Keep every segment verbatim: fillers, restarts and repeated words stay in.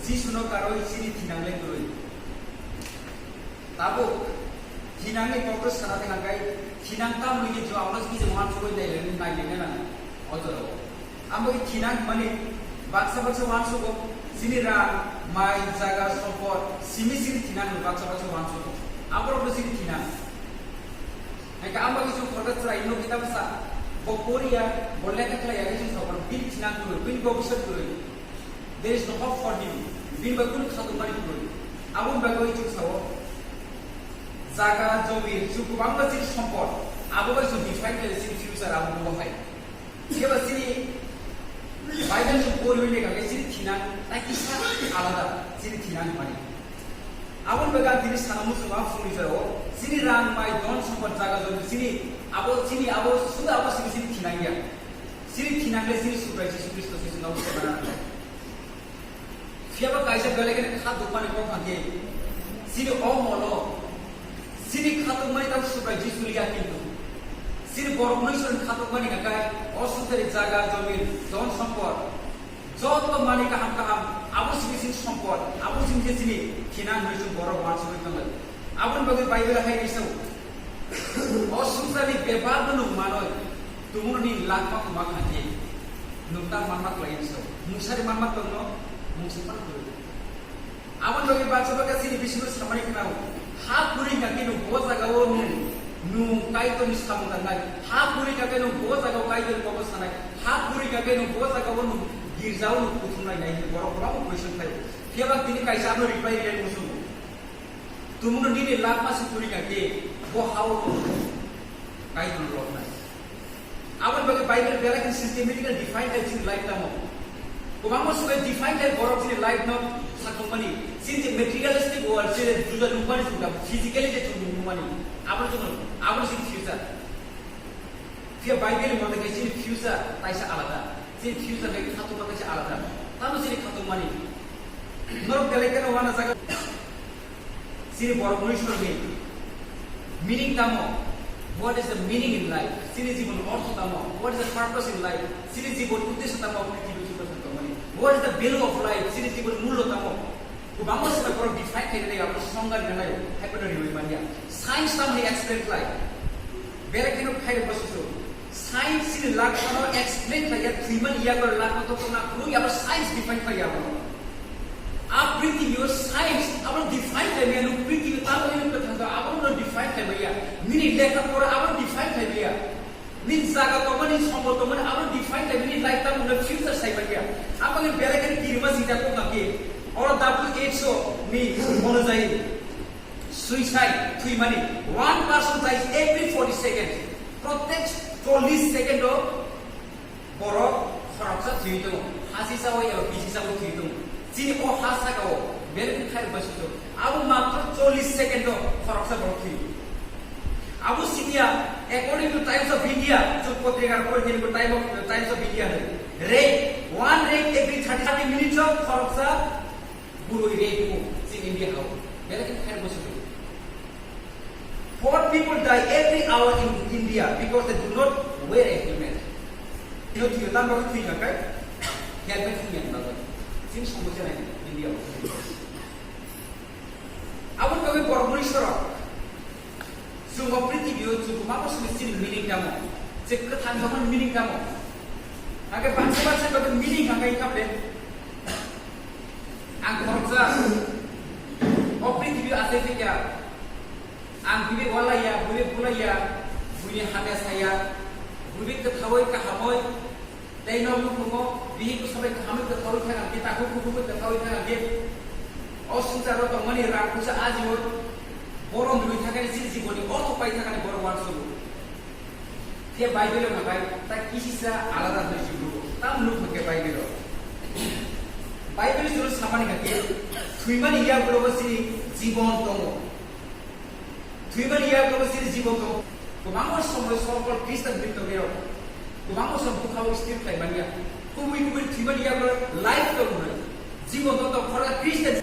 Jisuno karwi chini thinang le kwrwi. Tabuk thinangni kokno sana thangkai, thinang tamni je jwabno chini je wansugwi nailai, nailai nang o jorao. Amo khe thinang hwnmani baksa baksa wansugo, chini rang, mai, jaga, sompot, simi chini thinang hwnwi baksa baksa wansugo. Aborokno chini thinang. Hai khe amo khe chwng khoroksa chwraino kita bwsa, bo poriya, bo lekha khlaiya khe chwng sabar, bini thinang kwrwi, bini bobiswt kwrwi. There is no hope for him. Bini bai kunu khatung mani kwrwi. Aboni bagwi chwng sao, jaga, jomi, chwng kwbangma chini sompot, abo bai chwng define khlai chini future abo bo hai. Phiya ba chini Bible ni poriwi lekha khe chini thinang tai kisa alada, chini thinang hwnmani. Aboni bagwi ang tini sana muchungo, ang phungni jorao chini rang, mai, dhon, sompot, jaga, jomi, chini abo, chini abo, suda abo chini, chini thinang ya. Chini thinang le chini Subrai Jisu Khristo se chwngno se mana. Phiya ba kaisa belai kheno kha dukmani kok hwnkhe, chini o molo, chini kha dukmani tamo Subrai Jisu liya kintu. Chini borok mwnwi soni kha dukmani hwnkhe, o swngcharni jaga, jomi, dhon, sompot, joto manwi kaham kaham, abo chini, chini sompot, abo chini je chini thinang hwnwi chwng borok uansugwi tongo. Aboni bagwi Bible hai ni sao, o swngcharni bebak no nwng manwi, tumungni lakma kwma kha di, nwng ta manma khlai ni sao, mungsari manma tongno, mungsa pan kwrwi. Aboni bagwi baksa baksa chini bisingo samani khwnao, ha kwrwi hwnkha khe nwng bo jagao nwng, nwng Kaitorni samung tangnai, ha kwrwi hwnkha khe nwng bo jagao Kaitorni kokno sanai, ha kwrwi hwnkha khe nwng bo jagao nwng girjao nwng kuthumnai nai hinwi borok kwbangma question khlaio. Phiya ba tini kaisa ano reply rwlai muchungo. Tumungno nini lakma se kwrwi hwnkha khe bo hao no Kaitorno lobnai. Aboni bagwi Bible belai khe systematically define khlai chini life tamo. Kwbangma subai define khlai borok chini life no sakmani. Chini je materialistic world, chini juda nukmani chwng physically je chwng nukmani. Abo chwng, abo chini future. Phiya Bible ni mote khe chini future taisa alada. Chini future bai khatungma kaisa alada. Tamo chini khatungmani. Norok belai kheno wana jaga. Chini borok mwnwi sorokni meaning tamo? What is the meaning in life? Chini jibon ortho tamo? What is the purpose in life? Chini jibon uddesho tamo? Prithibi chubachu tongmani. What is the value of life? Chini jibon mullo tamo? Kwbangma swkang borok define khaina nai, abo songga rina nai, hai phano riwi manya. Science tamni explain khlai. Belai kheno khairokma susu. Science ni lakmano explain khlaiya, thwimani yago lakma tokna kwrwi abo science define khlaiya abo. A prithibi o science abo define khlaiya, nwng prithibi tamo nwng kwthang tong, abo no define khlaiya. Nini lekha pora abo define khlaiya. Nini jaga tongmani, sombol tongmani abo define khlaiya. Nini life tamo nwng future sai manya. Abo ni belai khe kirima sida kok khe. Oro W H O ni mono jai. Suicide, thwimani, one person dies every forty seconds. Protek chollish second o borok khoroksa thwi tongo. Hasi sawi eba bisi sawi thwi tongo. Chini o ha saka o belai khai bai suto. Abo matro chollish second o khoroksa borok thwi. Abo siniya, according to Times of India, chuk potrika report ni Times of, Times of India ni. Rape, one rape every thirty, thirty minutes o khoroksa Gurui rape mo, chini India hao. Belai khe khair bosu. Four people die every hour in India because they do not wear a helmet. Ino thwi tang bagwi thwi kha kai. Helmet thwi yang bagwi. Chini somosya nai India hao. Aboni bagwi borok mwnwi sorok. Chwng o prithibi o chwng kwbangma simi chini meaning tamo? Je kwthang tongmani meaning tamo? Hakhe bangsa bangsa bagwi meaning hakhe wngkha ble. Ang khoroksa o prithibi o achai phaikha. Ang buibai walaiya, buibai bulaiya, buini hamya saya, buibai kwthaui kahamui, tei nok nukhungo bihik bwsabai kahamui kwthaui thangkhe, takhuk kuthumui kwthaui thangkhe, o swngcharo tongmani rang puisa ajio borom rwi thangkhe chini jiboni ortho pai thangkhe borok uansugo. Khe Bible-o nabai ta kisisa alada hwnwi sibrugo. Tamo nuk hwnkhe Bible-o. Bible chwng samani hwnkhe thwimani yagulogo chini jibon tongo. Thwimani yagulogo chini jibon tongo. Kwbangma somoi sorkol Christian bini tongwi rok. Kwbangma som bwkhao stir khlai manya. Kubui kubui thwimani yagulo life tong hwnwi. Jibon tong tong khoroksa Christian.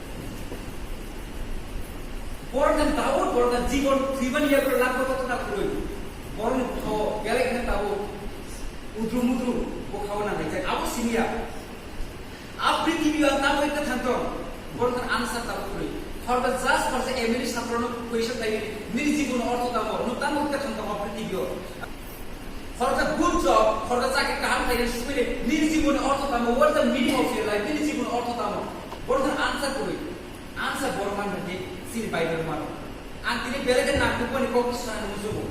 Borok khe tabuk, borok khe jibon thwimani yagulo lakma koto na kwrwi. Borokni bwkhao belai khe tabuk. Udru mudru bwkhao nanglaijak. Abo siniya. A prithibi o ang tabuk khe thang tong. Borok no answer tabuk kwrwi. Khoroksa just khoroksa M L A saphuru no question khlai, nini jibon ortho tamo? Nwng tamo khe thang tamo prithibi o? Khoroksa good job, khoroksa chakri kaham khlai sukwi, nini jibon ortho tamo? What is the meaning of your life? Nini jibon ortho tamo? Borok no answer kwrwi. Answer borok man khe chini Bible mano. Ang tini belai khe nangkukmani kok sanani muchungo.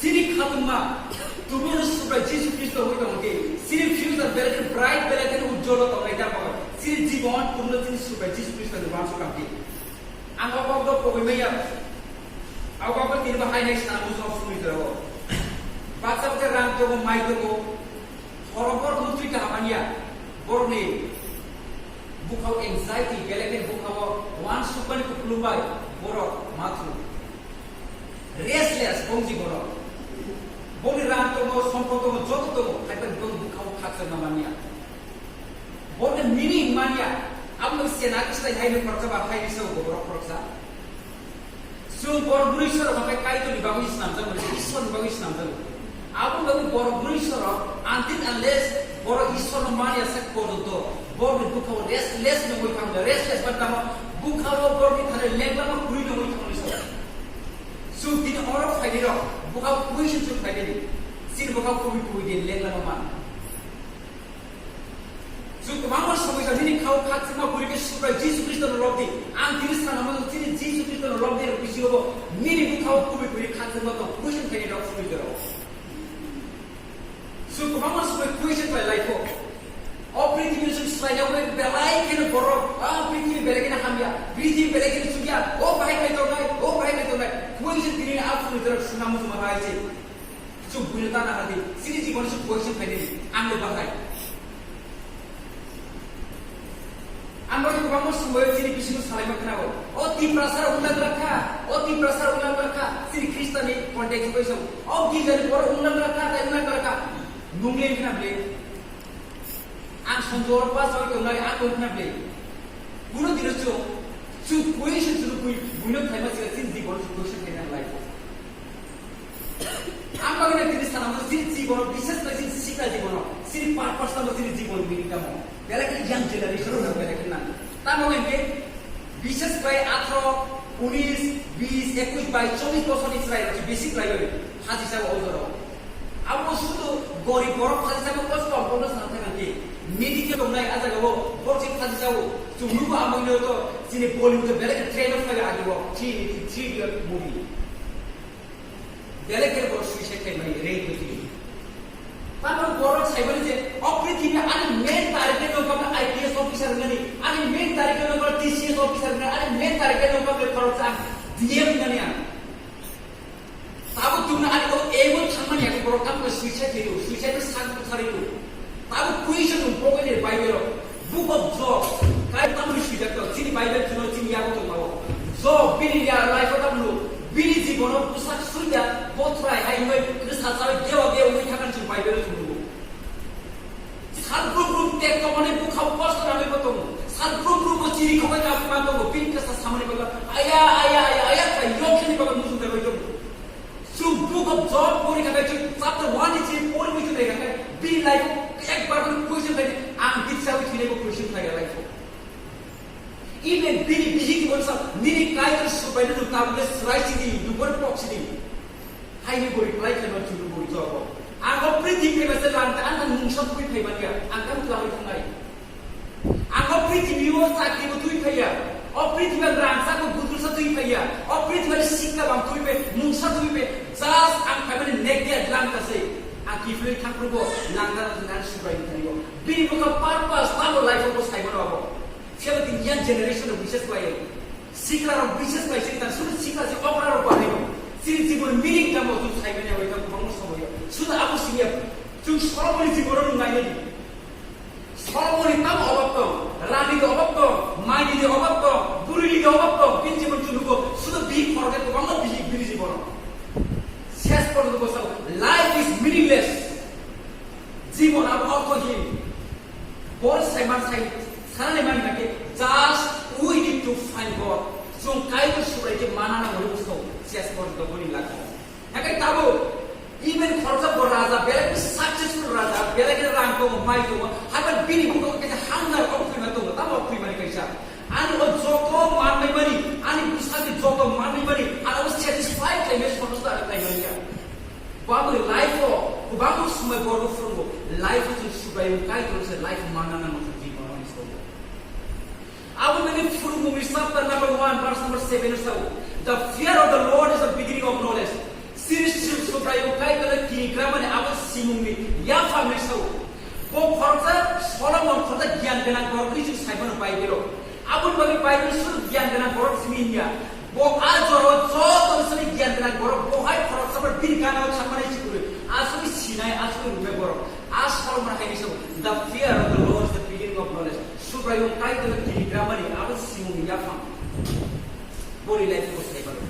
Chini khatungma, tubunu Subrai Jisu Khristo hoi tongkhe, chini future belai khe bright, belai khe ujjolo tongnai tamo. Chini jibon tubunu chini Subrai Jisu Khristo ni uansuk kangkhe. Ang o kok do koboi maya. O kok do tini bo hai nai sana muchungo sumui jora o. Baksa baksa rang tongo, mai tongo. Borok borok mutwi kaham manya, borokni bukhao anxiety, belekni bukhao uansukmani kupulung bai borok mathu. Restless bongsi borok. Bongni rang tongo, sompot tongo, joto tongo, haiphano bongni bukhao khakchangma manya. Borokni meaning manya, aboni sena khe sai haino khoroksa ba hai risa borok khoroksa. Chwng borok bwrwi sorok hwnkhe Kaitorni bagwi swnamjak mani, Ishwarni bagwi swnamjak mani. Aboni bagwi borok bwrwi sorok until unless borok Ishwarno manya sak porjonto borokni bukhao restless nongwi thangkha, restless ba tamo bukhao borokni thani lenglama kwrwi nongwi thangmani sorok. Chwng tini oro phainai rok bukhao kwrwi se chwng phainai, chini bukhao kubui kubui din lenglama man. Chwng kwbangma somoi sa nini khao khakchangma bwrwi khe Subrai Jisu Khristo no lob di. Ang tini sana mano chini Jisu Khristo no lob di rok bisingo bo nini bukhao kubui kubui khakchangma tong, question khaini rok sumui jora o. Chwng kwbangma somoi question khlai lai kho. O prithibi chwng swlai ya bai belai kheno borok, o prithibi belai kheno hamya, prithibi belai kheno chukya, o bahai khlai tongnai, o bahai khlai tongnai. Question tini a sumui jora suna muchungma hai se. Chwng buino tana hadi, chini jibon se question khaini, ang le bahai. Ang bai kwbangma sumoi chini bisingo salaima khnago. O Tiprasa rok wngna glak kha, o Tiprasa rok wngna glak kha, chini Khristani context bai song. O girjani borok wngna glak kha, tai wngna glak kha. Nung le khna ble. Ang sonjoro pa sawi tongnai, ang bai khna ble. Kuno dino chwng, chwng question chwng bui, buino khlaima sika chini jibon chwng question khaina life. Ang bagwi tini sana mo chini jibono, bises khlai chini sikla jibono, chini purpose tamo chini jibon meaning tamo. Belai khe young generation rok belai khe nang. Tamo hwnkhe bises khlai atharo, unis, bis, ekush, bais, chobis bosorni chwrai rok bisi khlai bai phaji sa o jora. Abo sudu gorib borok phaji sa ko kom kom no sana thang khe. Medical tongnai a jaga o borok se phaji sa o. Chwng nugo amo ino to chini Bollywood belai khe trend o phai agi o. Three, three movie. Belai khe borok suicide khlaimani, rape wngwi thwio. Tamo borok saimani je, o prithibi ani main target no kamo I P S officer wngnani, ani main target no kamo T C S officer wngnani, ani main target no kamo khoroksa D M wngnani ang. Tabuk tongna ani o aim o thangmani, ako borok tamo suicide khlaio, suicide no sak bwtharwi o. Tabuk question no bokhe de Bible o. Book of Job, kai tamni swijak tong, chini Bible chuno chini yago tong mao. Job, bini ya life o tamno, bini jibono bwsak suida, botrai hai wngwi, kwsa chawi, dewa dewa wngwi thangani chini Bible o chwng nugo. Sal brum brum tek tongmani bwkhao kosto nangwi bo tongo. Sal brum brum bo chiri khogwi nangwi ma tongo, bini kwsa samani bagwi, aya, aya, aya, aya, khlai, yokni bagwi muchung dagwi tongo. Chwng Book of Job pori kha khe, chwng chapter one ni chini pori mui chwng nai kha khe, bini life o ekbar no question khlai di, ang bini sawi thwinai bo question khlai ya life o. Even bini bihik ni bo sa, nini Kaitor Subrai no nwng tabuk le swrai sidi, nwng bo pok sidi. Hai ni bo reply khlai ma chwng bo Job o. Ang o prithibi khe masa lang ta, ang nwng mungsa twi phai man ya, ang kam twlangwi thangnai. Ang o prithibi o chakri bo twi phaiya. O prithibi o rangchak bo gudursa twi phaiya. O prithibi o sikla bang twi phai, mungsa twi phai. Just ang phaimani naked lang ta se. Ang kiphilwi thangphuru bo lang ta nang Subrai ni thani bo. Bini bo ka purpose tamo life o bo sai mano abo. Phiya bo tini young generation rok bises khlai. Sikla rok bises khlai sini ta suru sikla se okra rok bahai bo. Sini jibon meaning tamo tu sai mani abo ta kwbangma somoy o. Suda abo sini ya. Chwng soromoni jibon rok nai nai. Soromoni tamo obab tong, rani de obab tong, maini de obab tong, burini de obab tong, bini jibon chwng nugo, sudu bihik khorokhe kwbangma bihik bini jibono. Ses porjonto bwsao, life is meaningless. Jibon abo orthohin. Bor saiman sai, sanani mani hake, just we need to find God. Chwng Kaitor Subrai khe mana nango bwsao, ses porjonto boni lagao. Haikhe tabuk, even khoroksa bo raja, belai khe successful raja, belai khe rang tongo, mai tongo, haikhe bini bukhuk khe hunger o khwima tongo, tamo khwimani kaisa. Babo life o, kubangma sumai borok phurungo, life o chwng Subraiyung Kaitor se life manna nango chwng twi borokni sabo. Abo nini phurungmungni chapter number one, verse number seven o sao, "The fear of the Lord is the beginning of knowledge." Siri siri Subraiyung Kaitor kini gramani abo simungni yaphangni sao. Bo khoroksa Solomon khoroksa giyan gwnang borok twi chwng saimano Bible o. Aboni bagwi Bible suru giyan gwnang borok simi hinya. Bo a jora o joto simi giyan gwnang borok bo hai khoroksa bar bini gana o thangmani sikuri. Aswk sinai, aswk rwmai borok. A Solomon hai ni sao, "The fear of the Lord is the beginning of knowledge." Subraiyung Kaitor kini gramani abo simungni yaphang. Boni life ko sai balo.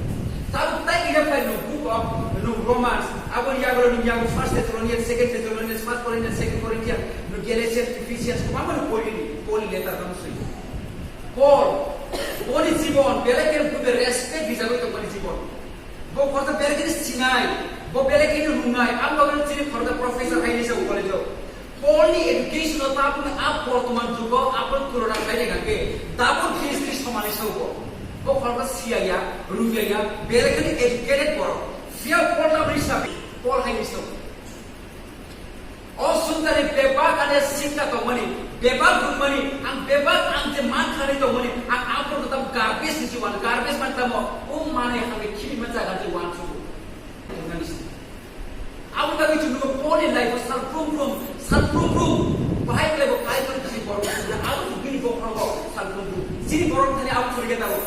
Tabuk tai ida phai no book of no Romans, abo yago ni yago First Thessalonians, Second Thessalonians, First Corinthians, Second Corinthians, no Galatians, Ephesians, ko mama no pori ni, Paul letter no sui. Paul, boni jibon, belai khe bube respect di jagoi to boni jibon. Bo khoroksa belai khe sinai, bo belai khe rungnai, ang bagwi chini khoroksa professor hai ni sa college o. Paul ni education o tabuk a bortoman jugo aboni tulona khlai nai khe double P H D somani saugo. Bo khoroksa siyaya, ruyaya, belai kheno educated borok. Phiya Paul tabuk hisabe, Paul hai ni saugo. O sungkani bebak ani sikha tongmani, bebak rwmani, ang bebak ang je man thani tongmani, ang aboni tabuk garbage ni se wan, garbage man tamo, o manwi hamya khibima jaga je wan sugo. Abo bagwi chwng nugo Paul ni life o sal prum prum, sal prum prum. Bahai khlai bo Kaitor ni borok thani abo chwng bini bokhorogo sal prum prum. Chini borok thani abo chwng rwgwi tongo.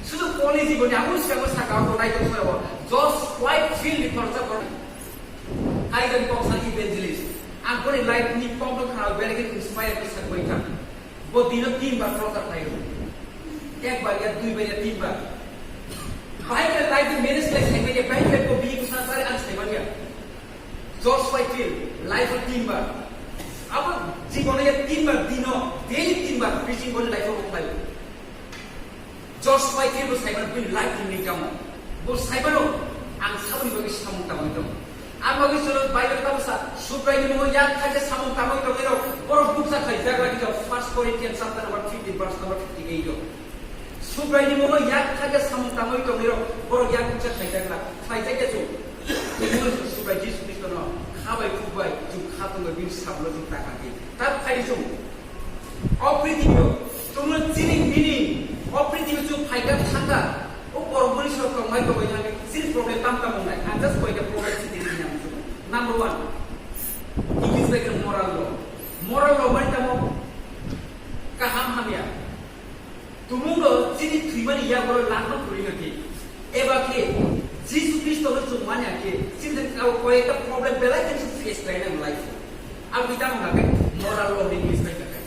Sudu Paul ni jibon ni abo swkang o saka o nai tong sora o. George Whitefield ni khoroksa borok. Kaitor ni kok sal evangelist. Ang boni life ni kok no khna belai khe inspire khe sak bai kha. Bo dino tin bar khoroksa khlaio. Ek bar ya dui bar ya tin bar. Bahai khe life ni manage khlai sai manya, bahai khe bo bini bwsa sari ang sai manya. George Whitefield, life o tin bar. Abo jibono ya tin bar dino, daily tin bar preaching boni life o khlaio. George Whitefield bo sai mano bini life ni nini kamo. Bo sai mano, ang saboni bagwi samung tangwi tongo. Ang bagwi chwlo Bible tamo sa, Subraiyungni mungo yak khaija samung tangwi tongwi rok, borok bukcha khlaijak lagi jok, First Corinthians chapter number fifteen, verse number fifty-eight o. Subraiyungni mungo yak khaija samung tangwi tongwi rok, borok yak bukcha khlaijak la, khlaijak ya chwng. Tini chwng Subrai Jisu Khristono kha bai khuk bai chwng kha tongwi bini sablo chwng ta kha di. Ta khai di chwng. O prithibi o chwngno chini meaning, o prithibi chwng phaikha thangkha, o borok bwrwi sor tongmai tongmai thangkhe chini problem tam tam wngnai. Ang just koita problem chini rwna ang chwng. Number one, English bai khe moral law. Moral law mani tamo kaham hamya. Tumungno chini thwimani yago langma kwrwi hwnkhe, eba khe Jisu Khristono chwng manya khe, chini thani koyekta problem belai khe chwng face khlainai life o. Aboni tamo hwnkhe moral law ni English bai hwnkhe.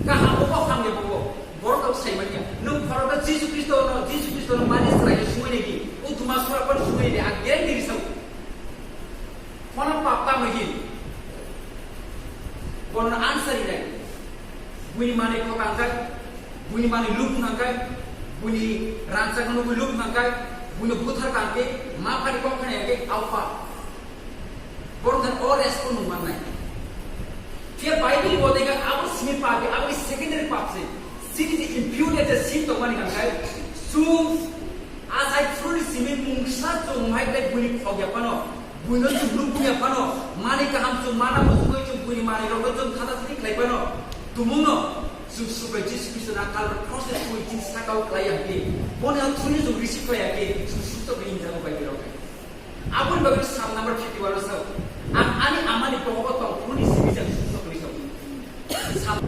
Kaham bo, hamya bo, borok tok sai manya. Nwng khoroksa Jisu Khristono, Jisu Khristono manya chwraino sumui nai di, o tuma sura pan sumui nai di, ang guarantee ri sao. Kono pap tamo di. Bono answer ri nai. Buini manwi kok ang kai, buini manwi luk nang kai, buini rangchak nugwi luk nang kai, buino buthar kang khe, ma phani kok khani khe, au pap. Borok jan o rest ko nung mannai. Phiya Bible bo dega abo simi pap, abo ni secondary pap se. Sini je imputed je sin tongmani kang kai, su asai through simi mungsa chwng mai khe buini khok ya pano. Buino chwng nukya phano, manwi kaham chwng mana muchungwi chwng buini manwirokno chwng khata sini khlai phano, tumungno chwng Subrai Jisu Khristo na Kalvari cross-o twi chini saka-o khlai ya khe, boni thani chwng receive khlai ya khe, chwng suktok ring jago bai birok. Aboni bagwi Psalm number fifty-one o sao, "Ang ani amani bohogo tong phuruni simi jang suktok ri sao." Psalm.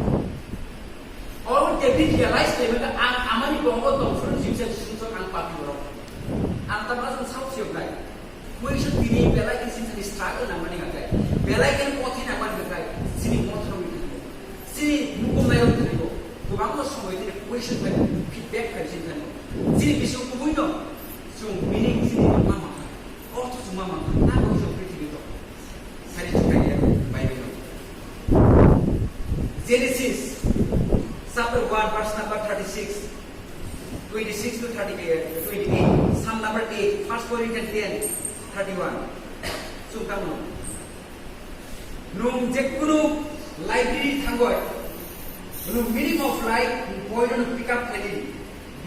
Oro David realize khlai mano, "Ang amani bohogo tong phuruni simi jang suktok ang papi borok." Ang tabra jang sao siyok nai. Kuisa tini belai khe chini thani struggle nangmani hwnkhai, belai khe kothoi nangmani hwnkhai, chini mothorwi thangbo, chini mukumnairok thangbo, kwbangma somoi tini kuisa bai feedback khai chini thangbo. Chini bising kubuino chwng meaning chini ma mankha, ortho chwng ma mankha, nang bo chwng prithibi tong. Sari chwng kaiya Bible no. Genesis chapter one verse number thirty-six. Twenty-six to thirty, eh, twenty-eight, Psalm number eight, First Corinthians ten, thirty-one. Chwng tamo. Nwng jekunu library thangoi, nwng meaning of life boino nwng pick up khlainai,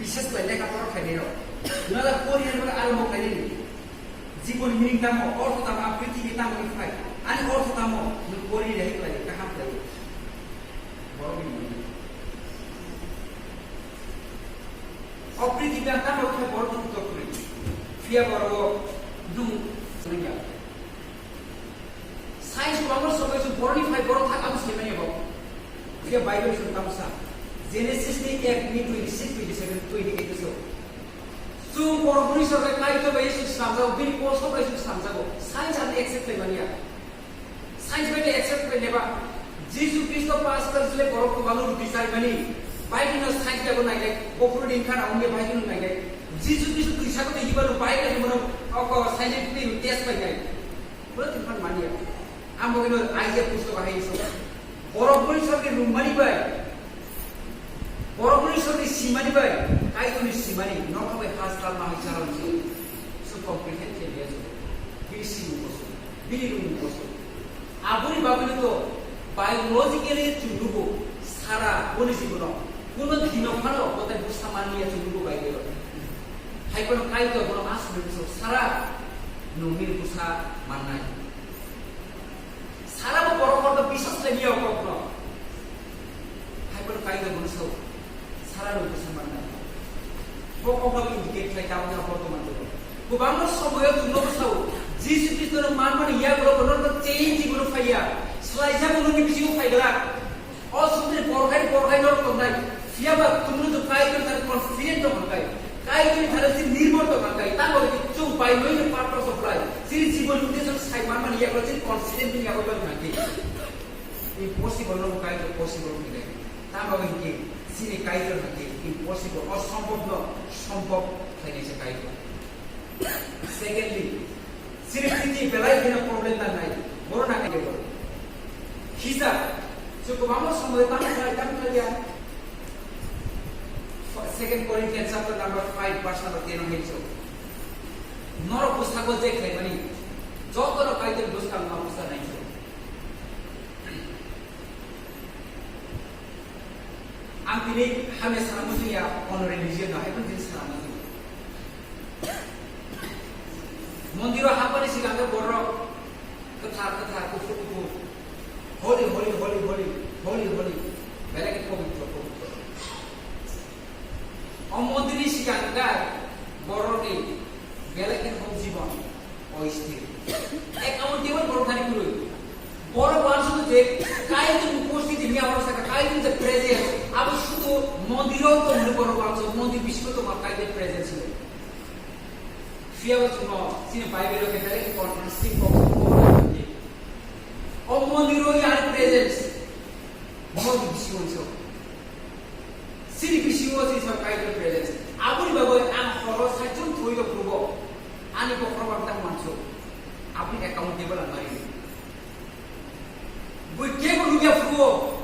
bises khlai lekha pora khlainai rok. Nwng da pori hwnba arombo khlainai. Jibon meaning tamo, ortho tamo, ang prithibi tamo wngwi phai. Ani ortho tamo, nwng pori rehai khlai, kaham khlai. Borok ni meaning. O prithibi ang tamo wngwi phai, borok ni utok kwrwi. Phiya borok o nwng swrwngya. Science kwbangma sobai se borok ni phai borok thak ang swimani bo. Phiya Bible se tamo sa. Genesis ni ek ni twenty six, twenty seven, twenty eight so. Chwng borok bwrwi sor bai Kaitor bai Yesu slamjago, bini kosok bai Yesu slamjago. Science ang accept khlai manya. Science bai accept khlai neba. Jisu Kristo pastor jile borok kwbangma ruti chai mani. Bible no science bai bo nailai. Bokhoro din khana ongya Bible no nailai. Jisu Kristo twisa ko twi hiba no Bible no oko scientific test bai nai. Bwrwi tongphang manya. Ang bo khe no Isaiah pustok hai so. Borok bwrwi sorni rwngmani bai. Borok bwrwi sorni simani bai. Kaitorni simani. Nokha bai ha salma hai salma se. So comprehend khe liya so. Bini simung koso. Bini rwngmung koso. Aboni bagwi no to biologically chwng nugo. Sara boni jibono. Kuno dino phano kotai bwsa manliya chwng nugo bai bero. Hai kono Kaitor bono ma sumui so. Sara nungni bwsa mannai. Sara bo borok borok biswas khlai liya o kokno. Hai bono Kaitor bono sao. Sara rok bwsa manna. Bo kokno indicate khlai tamo na borok manjak. Kwbangma somoyo chwngno bwsao. Jisu Kristono man mani yagulo bono change bono phaiya. Swlaijak bono ni bisingo phaiglak. O sumni borok hai borok hai norok tongnai. Phiya ba tumno to Kaitor thani confident tong kha kai. Kaitor thani si nirbhor tong kha kai. Tamo chwng bai noi no purpose of life. Chini jibon uddesho sai man mani yagulo chini confident ni yagulo tong kha kai. Impossible no Kaitor possible khlai. Tamo hinkhe chini Kaitor hinkhe impossible, osombob no sombob khlainai se Kaitor. Secondly, chini prithibi belai kheno problem nangnai, borok nangnai bebo. Hisa, chwng kwbangma somoi tamo khlai, tamo khlai ya. Second Corinthians chapter number five, verse number ten o hinwi. Norok bwskango je khlaimani, jotono Kaitor bwskango ma bwsa nai. Ang tini hamya sana muchung ya, ono religion no, hai pun tini sana muchung. Mondiro hapani sigang khe borok kwthar, kwthar, kuphur, kuphur, holy, holy, holy, holy, holy, holy, belai khe pabitro, pabitro. O mondirni sigang khe borokni belai khe hok jibon. Oisthir. Accountable borok thani kwrwi. Borok uansukgo je Kaitor ni upostiti hinwi abo sakha, Kaitor ni presence. Abo sudu mondiro tongmani borok uansukgo, mondir bisingo tongma Kaitor presence hinwi. Phiyaba chwngno chini Bible o khe direct contrasting kok. O mondiro yani presence. Mondir bisingo se. Chini bisingo chini sar Kaitor presence. Aboni bagwi ang horo saichung thwi rok phurugo. Ani bokhorok ang tang manso. Aboni accountable ang mari. Bui kebo nukya phurugo.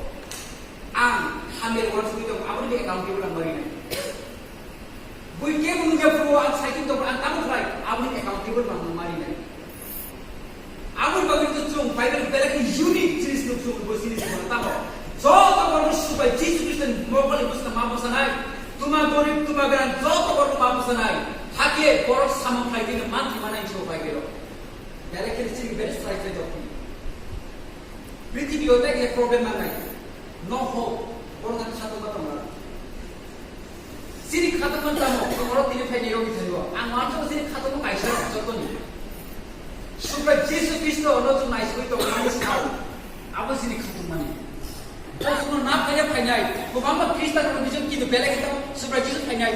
Ang hamya uansugwi tong aboni accountable ang mari nai. Bui kebo nukya phurugo ang saichung tong ang tamo khlai aboni accountable ang mari nai. Aboni bagwi to chwng Bible belai khe unique jinis nuk chwng bo jinis bo tamo. Joto borok subai Jisu Kristo ni mokol ni bwskango ma bwsanai. Tuma gorib, tuma beran joto borok ma bwsanai. Hakhe borok samung khai tini man thima nai chwng Bible o. Belai khe chini belai sai sai dok. Prithibi o tai khe problem ma nai. No hope. Borok khatungma tongma. Chini khatungma tamo, tongmoro tini phaini rok ni thani o. Ang uansukgo chini khatungma kaisa jotoni. Subrai Jisu Kristo no chwng naisugwi tongmani sao. Abo chini khatungmani. Bo chwngno na phaiya phainai. Kwbangma Khristanrok ni bising kintu belai khe tamo Subrai Jisu phainai.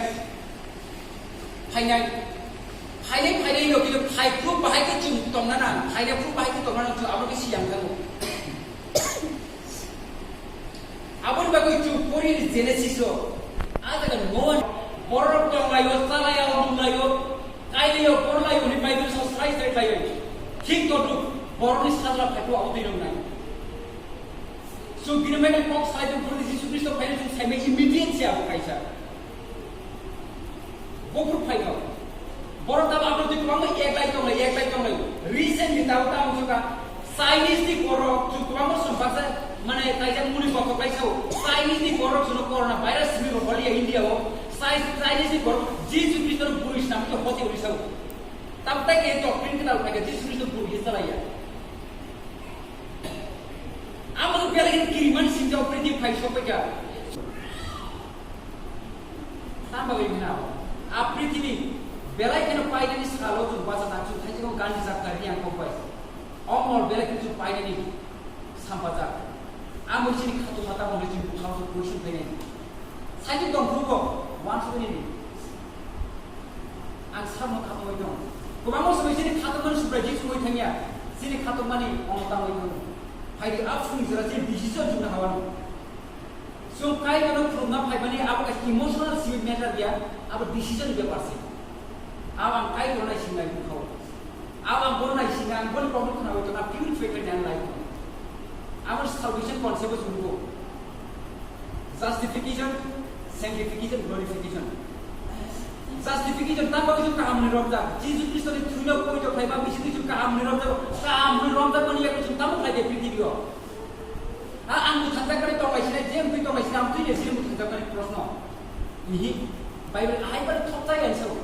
Phainai. Phainai phainai no kintu phai proof bahai khe chwng tongna nang. Phainai proof bahai khe tongna nang chwng abo khe siyang thango. Aboni bagwi chwng pori Genesis o, a jaga Noah borok tonglaio, chalaio, nunglaio, kailaio, porlaio hwnwi Bible sao sai sai khlaio. Thik todruk borokni sajla phaikhe abo twi rwngnai. Chwng bini mane kok sai tong phuru Jisu Kristo phaino chwng saimai immediate se abo kaisa. Buphuru phaikha. Borok tamo abo twi kwbangma eklai tonglai, eklai tonglai. Recently tamo tamo wngkha Chinese ni borok, chwng kwbangma song baksa, mane kaisa muni bokhok lai sao. Chinese ni borok chwngno corona virus simi rw holiya India o. Chi-, Chinese ni borok Jisu Kristo no bwrwi swnamwi tong hoti hori sao. Tabtai ke doctrine ke tabtai ke Jisu Kristo buru ye salai ya. Amo to belai ke kiriman sinjak prithibi phai sokphaikha. Tamo bagwi hwnna, a prithibi belai kheno painani salo chwng bacha nang, chwng thaisino gandhi chapter yang kok bai. Omor belai kheno chwng painani sampajak. Amo chini khatungma tamo hwnwi chwng bwkhao chwng question khainai. Saikhe tongphuru bo uansuknini. Ang sakno khatungwi tongo. Kwbangma swmai chini khatungmani Subrai Jisu wngwi thangya. Chini khatungmani ono tangwi tongo. Phaidi a phung jora chini decision chwngno hawano. Chwng Kaitorno khulumna phaimani abo kaisa emotional simi matter ya, abo decision bepar se. Abo ang Kaitorno naisingnai bwkhao. Abo ang bono naisinga, ang boni kokno khnawi tongo, ang purify khainai ang life no. Abo salvation concept o chwng nugo. Justification, sanctification, glorification. Justification, tamo bagwi chwng kahamni romjak. Jisu Kristoni thwino poito khlaiba bisingtwi chwng kahamni romjak. Kahamni romjakmani yakni chwng tamo khlai de prithibi o. A, ang mwthangjakmani tonglaisina, je wngwi tonglaisina, ang twi de sini mwthangjakmani proshno. Ihi, Bible ahai bai thopjak ang sao.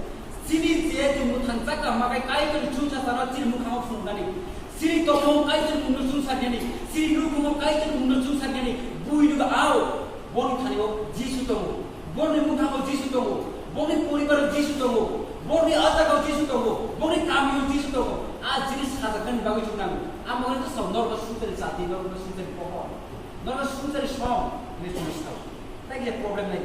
Chini je chwng mwthangjak kha, makai Kaitorni chwngsacha no chini mwkhango phunuknani. Chini tongmung Kaitorni mungno chwngsarnani. Chini nukhungo Kaitorni mungno chwngsarnani. Buino ba ao, boni thani o Jisu tongo. Borni mwkhango Jisu tongo, borni poribaro Jisu tongo, borni ajagao Jisu tongo, borni kamio Jisu tongo. A jinis sajaknani bagwi chwng nango. Amo wngkha sao norok sujari jati, norok sujari pohor, norok sujari som hinwi chwng sao. Tai khe problem nai.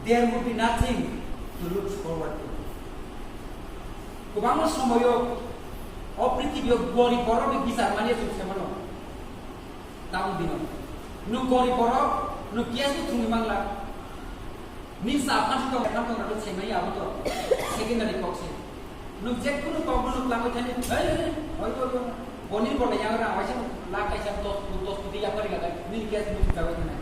There would be nothing to look forward to. Kwbangma somoyo o prithibi o gorib borokni bichar manya chwng se mano. Tamo bino. Nwng gorib borok, nwng case bo thwngwi mangla. Nini sa phansi tong, phan tong rok sai maya abo to. Secondary kok se. Nwng je kunu kok no nwng langwi thani, "Hey, hey, hey, hoi, hoi, hoi." Boni bo le yang rang waisa lakh kaisa dos, dos koti yapari lagai. Nini case bo thwngwi thani.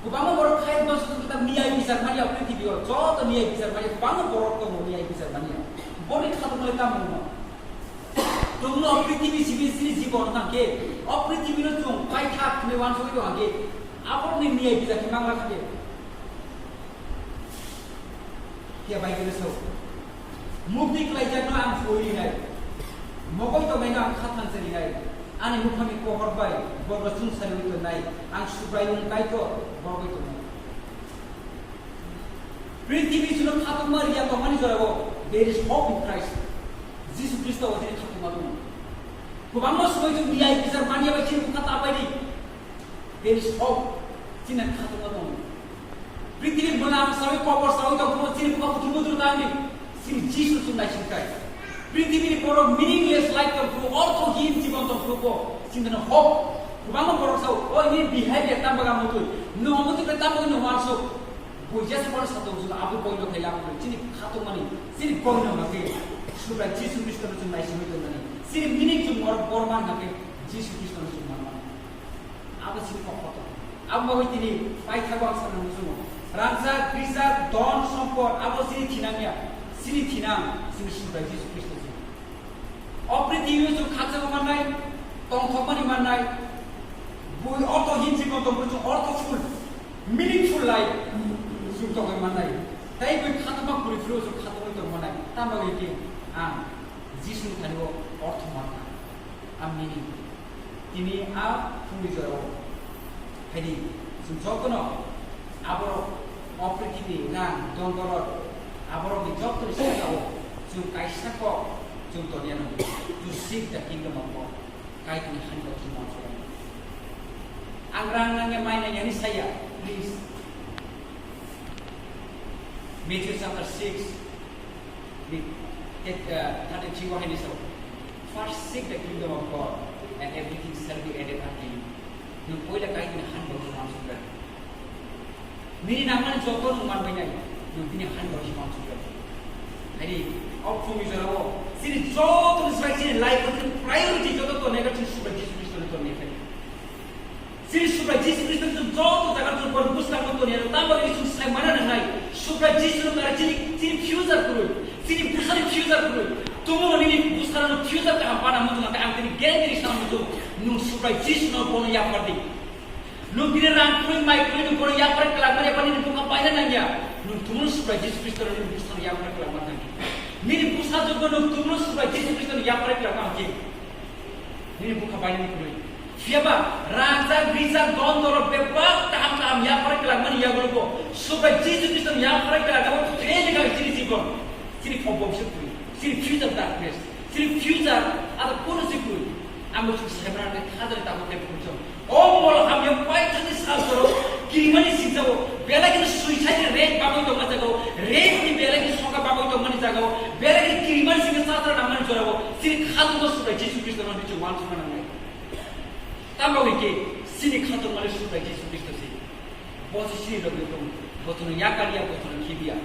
Kwbangma borok khai bwswk kitab niyai bichar manya prithibi o. Joto niyai bichar manya, kwbangma borok tongo niyai bichar manya. Boni khatung le tamo wngma. Chwngno o prithibi simi sini jibon tangkhe, o prithibi no chwng paithak hwnwi uansugwi tongkhe, aborokni miyai bijak khe mangla khe. Phiya Bible sao, "Mukti khlaijakno ang soi rinai, mogoi tongnaino ang kha thansa rinai, ani muphangni pohor bai borokno chwngsariwi tongnai, ang Subraiyung Kaitor borok bai tongnai." Prithibi chwngno khatungma riya tongmani jorao there is hope in Christ. Jisu Khristo o chini khatungma tongo. Kwbangma swmai chwng niyai bichar manya bai chini bwkha ta bai di. There is hope. Chini khatungma tongo. Prithibi mwnang sawi, kobor sawi tong phuru chini bwkha buthur buthur ta di. Chini Jisu chwng naisingkhai. Prithibi ni borok meaningless life tong phuru, orthohin jibon tong phuru bo chini hope. Kwbangma borok sao, "O ini behavior tamo ga mutui. Nwng mutui khe tamo nwng uansuk." Bo jesa bono satung jula abo boino khai lamani, chini khatungmani, chini boino hwnba khe Subrai Jisu Khristono chwng naisingwi tongmani, chini meaning chwng borok bor man hwnba khe Jisu Khristono chwng man mani. Abo chini kok kotor. Abo bagwi tini paithago ang sana muchungo. Rangjak, grijak, don, sompot, abo chini thinang ya. Chini thinang, chini Subrai Jisu Khristo chini. O prithibi o chwng khakchangma mannai, tongthokmani mannai, bui orthohin jibon tongmani chwng orthoful, meaningful life chwng tongwi mannai. Tei bui khatungma kwrwi phuru chwng khatungwi tong mannai. Tamo bagwi khe ang Jisuni thani o ortho mankha, a meaning. Tini a phungni jorao phaidi, chwng jotono aborok o prithibi rang, dondolot, aborokni jotoni sakao chwng kaisa kok chwng toniya nangkha, to seek the kingdom of God. Kaitorni hani kok chwng uansuknai. Ang rang nangya, mai nangyani saya, please. Matthew chapter six, ni, eh, thirty-three o haini sao, "First seek the kingdom of God and everything shall be added unto you." Nwng poila Kaitorni hani bagwi uansuknai. Nini nangmani joto nwng manbainai, nwng bini hani bagwi uansuknai. Haini, o phungni jorao, chini joto ni slai chini life o chini priority joto tongnai khe chini Subrai Jisu Khristo ni tongnai khe. Chini Subrai Jisu Khristo chwng joto jaga chwng boni bwskango toni ano, tamo bagwi chwng sai mana nangnai. Subrai Jisu no tara chini, chini future kwrwi, chini bwsani future kwrwi. Tumungno nini bwskango future kaham pana muchung khe ang tini guarantee sana muchung, nwng Subrai Jisu no bono yaphardi. Nwng tini rang kwrwi, mai kwrwi ni borok yapharwi kwlangmani eba nini bwkha paina nangya. Nwng tubunu Subrai Jisu Khristo no nini bwsano yapharwi kwlangma nangya. Nini bwsajwkno nwng tubunu Subrai Jisu Khristo no yapharwi kwlangma hamkhe. Nini bwkha painani kwrwi. Phiyaba rangchak, rijak, don doro bebak kaham kaham yapharwi kwlangmani yagulogo Subrai Jisu Khristo no yapharwi kwlangma khe nini chini jibon. Chini phobok se kwrwi. Chini future darkness. Chini future abo kunu se kwrwi. Amo chwng semra ni khajani tabuk tei phunukjak. O mol hamya paithakni sal jora kirimani singjago, belai kheno suicide ni rate bagwi tongma jagao, rape ni belai kheno songkha bagwi tongmani jagao, belai kheno kirimani singkhe chatra nangmani jorao, chini khatungma Subrai Jisu Khristo no nini chwng uansukna nangnai. Tamo hwnkhe chini khatungmani Subrai Jisu Khristo se. Bo se chini logi tong, bo chwngno yakar ya, bo chwngno khibi ya.